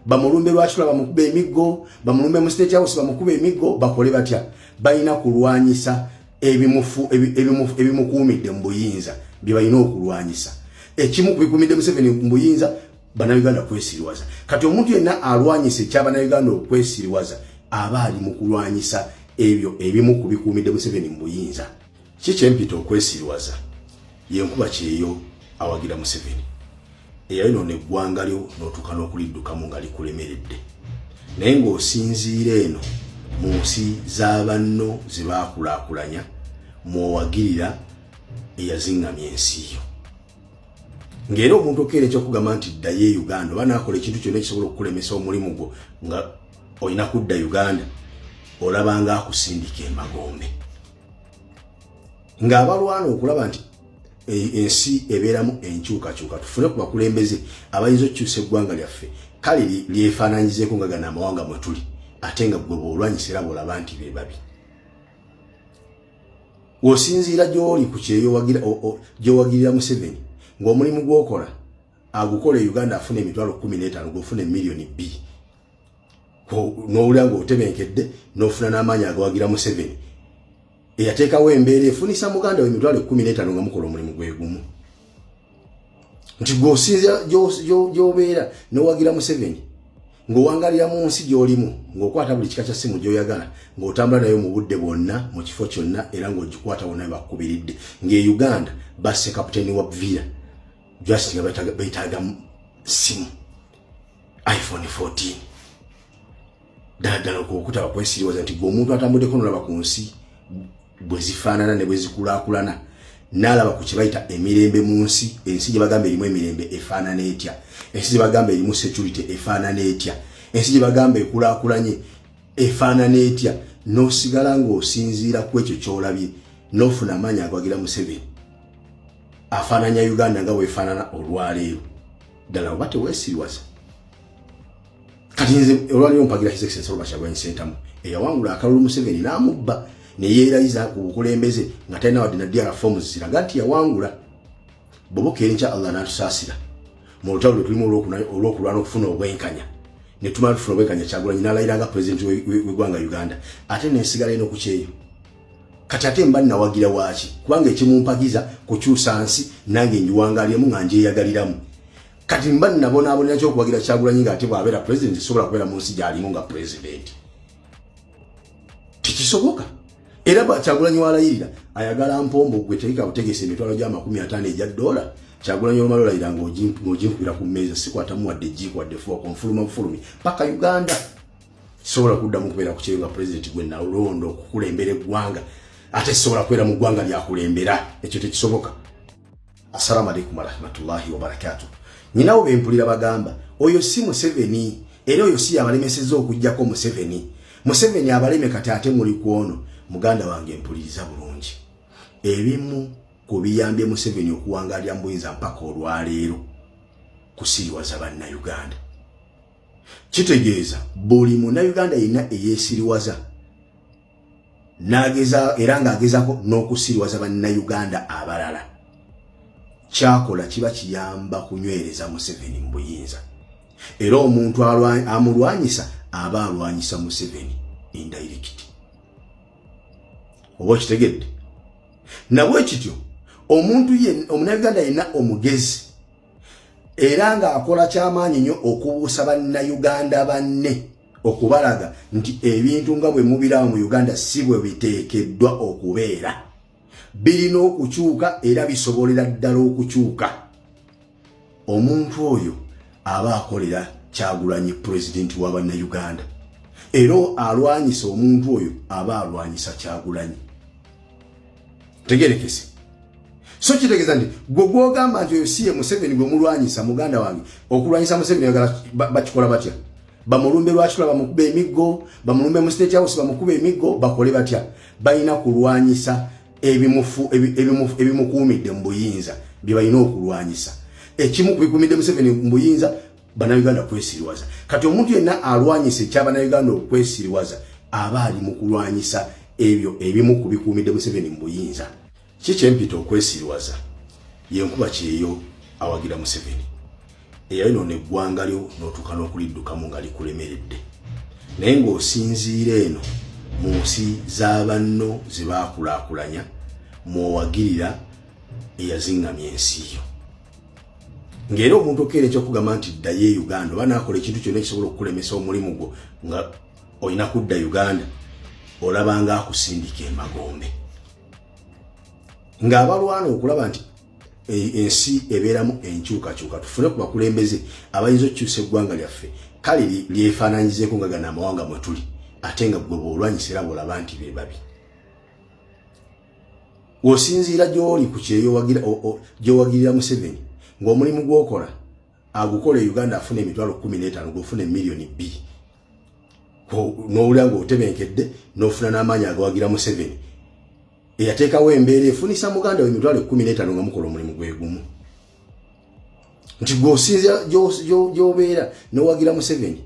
Bamulumbe Lwakitula bamukube emiggo, bamulumbe mu State House bamukube emiggo, bakole batya? Balina kulwanyisa ebimukuumidde mu buyinza. Bye balina okulwanyisa, ekimu ku bikuumidde Museveni mu buyinza, Bannayuganda kwesiriwaza. Kati omuntu yenna alwanyisa ekyabannayuganda okwesiriwaza aba ali mu kulwanyisa ebyo ebimu ku bikuumidde Museveni mu buyinza. Ki kyempita okwesiriwaza? Yenkuba kyeyo awagira Museveni eyayonoona eggwanga lyo n'otuuka n'okuliddukamu nga likulemeredde, naye ng'osinziira eno mu nsi z'abanno ze baakulaakulanya mw'owagirira eyaziŋŋamya ensi yo, ng'era omuntu okeera ekyokugamba nti ddayo e Uganda oba naakola ekintu kyonna ekisobola okukulemesa omulimu gwo nga olina kudda Uganda, olabanga akusindika emagombe. Ng'abalwana okulaba nti ensi ebeeramu enkyukakyuka, tufune ku bakulembeze abayinza okukyusa eggwanga lyaffe, kale lyefaananyizeeko nga gano amawanga mwe tuli, ate nga gwe bw'olwanyisa era bw'olaba nti be babi. Osinziira gy'oli ku kyeyo gy'owagirira Museveni, ng'omulimu gw'okola agukola e Uganda afuna 150,000, gw'ofuna 2 million, n'owulira ng'otebenkedde n'ofuna n'amaanyi agawagira Museveni eyateekawo embeera efunisa muganda we 150,000 nga mukola omulimu gwe gumu, nti gw'osinziira gy'obeera n'owagira Museveni ng'owangalira mu nsi gy'olimu, ng'okwata buli kika kya ssimu gy'oyagala, ng'otambula nayo mu budde bwonna, mu kifo kyonna, era ng'ogikwata wonna bakubiridde, ng'e Uganda basse kaputeni wa Villa just nga beetaaga simu iPhone 14. Ddala ddala okutaba kwesiriwaza nti gwe omuntu atambuddeko nolaba ku nsi bwe zifaanana ne bwe zikulaakulana, n'alaba ku kye bayita emirembe mu nsi, ensi gye bagamba erimu emirembe efaanana etya, ensi gye bagamba erimu security efaanana etya, ensi gye bagamba ekulaakulanye efaanana etya, n'osigala ng'osinziira ku ekyo ky'olabye n'ofuna amaanyi agawagira Museveni afaananya Uganda nga bwefaanana olwaleero. Ddala oba teweesiriwaza? Kati nze olwaleero mpagira His Excellency Robert Kyagulanyi Ssentamu eyawangula akalulu Museveni n'amubba ne yeerayiza ku bukulembeze nga talina wadde na DR forms ziraga nti yawangula. Bw'oba enkya Allah n'atusaasira mu lutalo lwe tulimu olw'okulwana okufuna obwenkanya, ne tumala tufuna obwenkanya, Kyagulanyi n'alayira nga pulezidenti w'eggwanga Uganda, ate nensigala eno ku kyeyo. Kati ate mba nawagira waaki? Kubanga ekimumpagiza kukyusa nsi, nange njiwangaalyemu nga njeyagaliramu. Kati mba nabonaabonera kyokuwagira Kyagulanyi nga ate bw'abeera pulezidenti sobola kubeera mu nsi gy'alimu nga pulezidenti? Tekisoboka. Era Kyagulanyi walayirira ayagala mpombo, gwe tegeka butegesa 250,000 egya dola. Kyagulanyi olumala olayira ng'oginkubira ku mmeeza, sikwatamu wadde ejiiko wadde fork, nfuluma bufulumi paka Uganda. Sobola kuddamu kubeera ku kyeyo nga pulezidenti gwe nalonda okukulembera eggwanga, ate sobola kubeera mu ggwanga lyakulembera. Ekyo tekisoboka. Assalamu alaikum warahmatullahi wabarakatu. Nyinawo bempulira bagamba oyo si Museveni, era oyo si yabalemesezza okugjako Museveni, Museveni abaleme, kati ate muli kwono. Muganda wange, mpuliriza bulungi. Ebimu ku biyambye Museveni okuwangalira mu buyinza mpaka olwaleero kusiriwaza Bannayuganda. Kitegeeza buli Munnayuganda yenna eyeesiriwaza n'ageza era ng'agezako n'okusiriwaza Bannayuganda abalala, kyakola kiba kiyamba kunywereza Museveni mu buyinza. Era omuntu amulwanyisa aba alwanyisa Museveni indirect. Oba okitegedde? Nabwe kityo omuntu Omunnayuganda yenna omugezi era ng'akola kyamaanyi nnyo okubuusa Bannayuganda banne, okubalaga nti ebintu nga bwe mubiraba mu Uganda si bwe biteekeddwa okubeera, birina okukyuka era bisobolera ddala okukyuka, omuntu oyo aba akolera Kyagulanyi pulezidenti wa Bannayuganda. Era alwanyisa omuntu oyo aba alwanyisa Kyagulanyi. Tegerekese. So kitegeeza nti gwe gwogamba nti oyo si ye Museveni gwe mulwanyisa, muganda wange, okulwanyisa Museveni oyagala bakikola batya? Bamulumbe Lwakitula bamukube emiggo, bamulumbe mu State House bamukube emiggo, bakole batya? Balina kulwanyisa ebimukuumidde mu buyinza. Bye balina okulwanyisa, ekimu ku bikuumidde Museveni mu buyinza, Bannayuganda kwesiriwaza. Kati omuntu yenna alwanyisa ekyabannayuganda okwesiriwaza aba ali mu kulwanyisa ebyo ebimu ku bikuumidde Museveni mu buyinza. Ki kyempita okwesiriwaza? Yenkuba kyeyo awagira Museveni. Eyayonoona eggwanga lyo n'otuuka n'okuliddukamu nga likulemeredde, naye ng'osinziira eno mu nsi z'abanno ze baakulaakulanya, mw'owagirira eyaziŋŋamya ensi yo. Ng'era omuntu okeera ekyokugamba nti ddayo e Uganda oba naakola ekintu kyonna ekisobola okukulemesa omulimu gwo nga olina kudda Uganda, olabanga akusindika emagombe. Ng'abalwana okulaba nti ensi ebeeramu enkyukakyuka, tufune ku bakulembeze abayinza okukyusa eggwanga lyaffe, kale lyefaananyizeeko nga gano amawanga mwe tuli, ate nga gwe bw'olwanyisa era bw'olaba nti be babi. Osinziira gy'oli ku kyeyo gy'owagirira Museveni, ng'omulimu gw'okola agukola e Uganda afuna 150,000, gw'ofuna 2 million, n'owulira ng'otebenkedde, n'ofuna n'amaanyi agawagira Museveni eyateekawo embeera efunisa muganda we 150,000 nga mukola omulimu gwe gumu. Nti gweosinzira gy'obeera n'owagira Museveni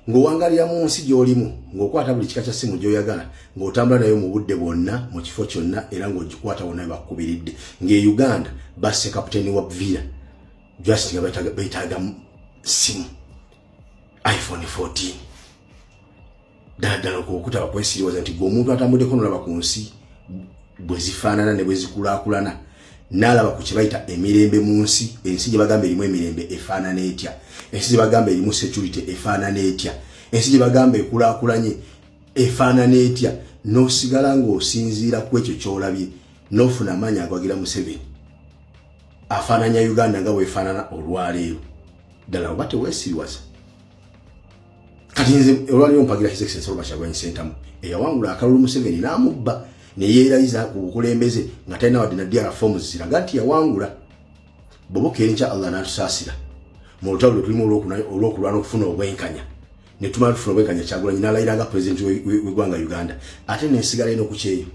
ng'owangalira mu nsi gy'olimu, ng'okwata buli kika kya ssimu gy'oyagala, ng'otambula nayo mu budde bwonna, mu kifo kyonna, era ng'ogikwata wonna we bakukubiridde, ng'e Uganda basse kaputeni wa Villa just nga beetaaga simu iPhone 14. Ddala ddala okutaba kwesiriwaza nti gwe omuntu atambuddeko nolaba ku nsi bwe zifaanana ne bwe zikulaakulana, n'alaba ku kye bayita emirembe mu nsi, ensi gye bagamba erimu emirembe efaanana etya, ensi gye bagamba erimu security efaanana etya, ensi gye bagamba ekulaakulanye efaanana etya, n'osigala ng'osinziira ku ekyo ky'olabye, n'ofuna amaanyi agawagira Museveni afaananya Uganda nga bwefaanana olwaleero. Ddala oba teweesiriwaza? Kati nze olwaleero mpagira His Excellency Robert Kyagulanyi Ssentamu, eyawangula akalulu Museveni n'amubba ne yeerayiza ku bukulembeze nga talina wadde na DR forms ziraga nti yawangula. Bw'oba enkya Allah n'atusaasira mu lutalo lwe tulimu olw'okulwana okufuna obwenkanya, ne tumala tufuna obwenkanya, Kyagulanyi n'alayira nga pulezidenti w'eggwanga Uganda, ate nensigala eno ku kyeyo.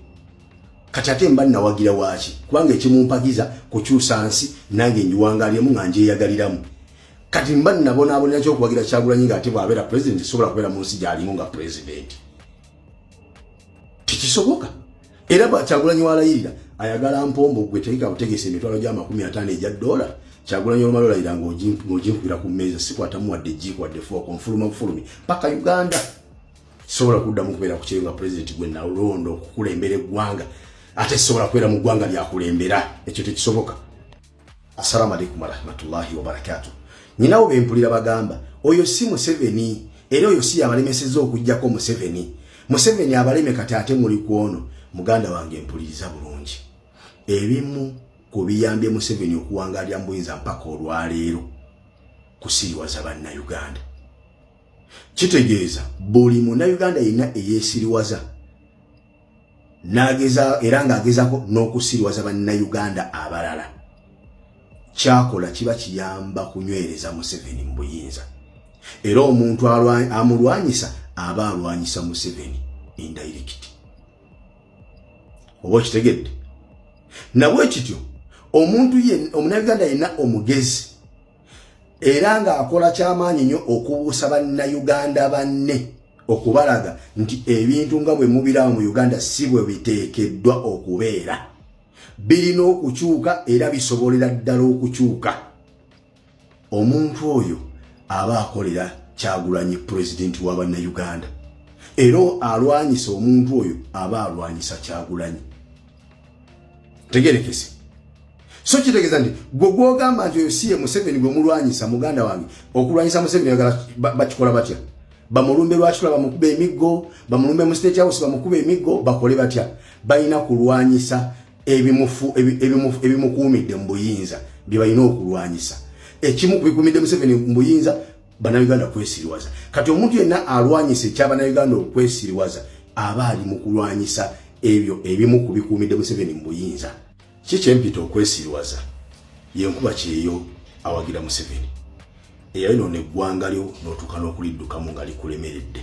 Kati ate mba nawagira waaki? Kubanga ekimumpagiza kukyusa nsi, nange njiwangaalyemu nga njeyagaliramu. Kati mba nabonaabonera kyokuwagira Kyagulanyi nga ate bw'abeera pulezidenti sobola kubeera mu nsi gy'alimu nga pulezidenti? Tekisoboka. Era Kyagulanyi walayirira ayagala mpombo, gwe tegeka butegesa emitwalo gya 50 egya dola. Kyagulanyi olumala olayira ng'oginkubira ku mmeeza, sikwatamu wadde ejjiiko wadde fooko, nfuluma bufulumi paka Uganda. Sobola kuddamu kubeera ku kyeyo nga pulezidenti gwe nalonda okukulembera eggwanga, ate sobola kubeera mu ggwanga lyakulembera. Ekyo tekisoboka. Assalamu alaikum warahmatullahi wabarakatu. Nyinawo bempulira bagamba oyo si Museveni, era oyo si yabalemesezza okugjako Museveni. Museveni abaleme, kati ate muli kwono. Muganda wange, mpuliriza bulungi. Ebimu ku biyambye Museveni okuwangalira mu buyinza mpaka olwaleero kusiriwaza Bannayuganda. Kitegeeza buli Munnayuganda yenna eyeesiriwaza n'ageza era ng'agezako n'okusiriwaza Bannayuganda abalala, kyakola kiba kiyamba kunywereza Museveni mu buyinza. Era omuntu amulwanyisa aba alwanyisa Museveni indirect. Oba okitegedde? Nabwe kityo omuntu Omunnayuganda yenna omugezi era ng'akola kyamaanyi nnyo okubuusa Bannayuganda banne, okubalaga nti ebintu nga bwe mubiraba mu Uganda si bwe biteekeddwa okubeera, birina okukyuka, era bisobolera ddala okukyuka, omuntu oyo aba akolera Kyagulanyi pulezidenti wa Bannayuganda. Era alwanyisa omuntu oyo aba alwanyisa Kyagulanyi. Tegerekese. So kitegeeza nti gwe gwogamba nti oyo si ye Museveni gwe mulwanyisa, muganda wange, okulwanyisa Museveni oyagala bakikola batya? Bamulumbe Lwakitula bamukuba emiggo? Bamulumbe mu State House bamukuba emiggo? Bakole batya? Balina kulwanyisa ebimukuumidde mu buyinza. Bye balina okulwanyisa, ekimu ku bikuumidde Museveni mu buyinza, Bannayuganda kwesiriwaza. Kati omuntu yenna alwanyisa ekyabannayuganda okwesiriwaza aba ali mu kulwanyisa ebyo ebimu ku bikuumidde Museveni mu buyinza. Ki kyempita okwesiriwaza? Yenkuba kyeyo awagira Museveni eyayonoona eggwanga lyo n'otuuka n'okuliddukamu nga likulemeredde.